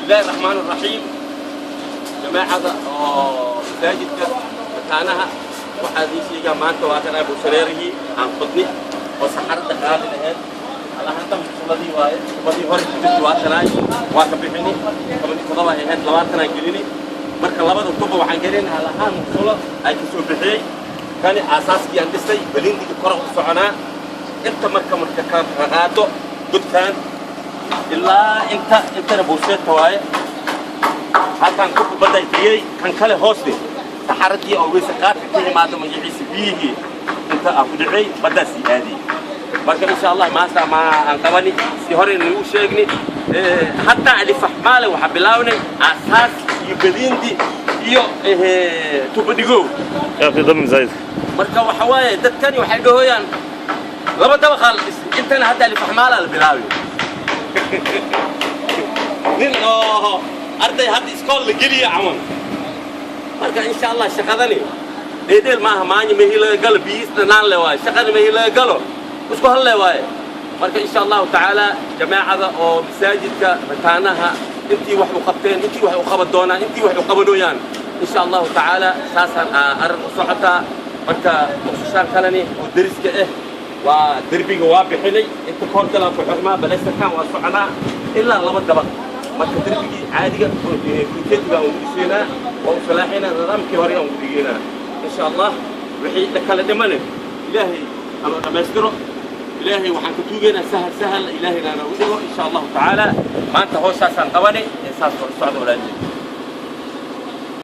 Illaahi raxmaan raxiim. Jamaacada oo masaajidka mataanaha, waxaa ii sheegaa maanta waa kan abusareerihii aan qodni oo saxarada qaadi lahayd. Alahanta musuladii waaye, tubadii hore ku jirta waa kanaay, waa ka bixini. 17 ay ahayd, 20 aan gelini. Marka labada tuba waxaan gelin halahaan musulo ay ka soo bixiyey. Kani aasaaskii aan dhisay, balindiga kore u soconaa inta. Marka ka qaado godkaan ilaa inta, intana buuseedka waaye. Halkaan ku badda tiriyey, kan kale hooste saxaradii oo weyse qaadka ka yimaado, magaciisa biyihii inta aan ku dhicay baddaasii aadiyey. Marka insha Allah maanta ma aan qabani si hore nagu sheegni. Hataa alifaxmaale waxaa bilaabnay aasaas iyo badiindi iyo tubadhigow. Yaa fi dam masaajidka. Marka waxa waaye, dadkani waxay dhahooyaan laba dabaqaa la dhisay, intana hadda alifaxmaala la bilaabiyo. Nin oo arday hadda iskool la geliya camal. Marka insha Allah shaqadani dheedheel maaha. Maanya mehi laga galo, biyiis dhanaan le waaye, shaqada mehi laga galo isku halle waaye. Marka insha Allahu tacaala jamaacada oo masaajidka mataanaha, intii wax u qabteen, intii wax u qaban doonaan, intii wax u qabanooyaan, insha Allahu tacaala saasaan arrin u socotaa. Marka muqsishaan kaleni oo deriska ah waa derbiga waa bixinay, inta koordalaan ku xirmaa, baleysarkaan waa soconaa ilaa laba dabaq. Marka derbigii caadiga bulkeetiga aan ugu dhiseynaa, waa u salaaxaynaa, nidaamkii hore aan ugu dhigeynaa insha Allah. Wixii kale dhimane Ilaahay ama dhammaystiro. Ilaahay waxaan ka tuugaynaa sahal sahal Ilaahayna nagu dhigo insha Allahu tacaala. Maanta hawshaasaan qabani ee saas socda, walaalihii.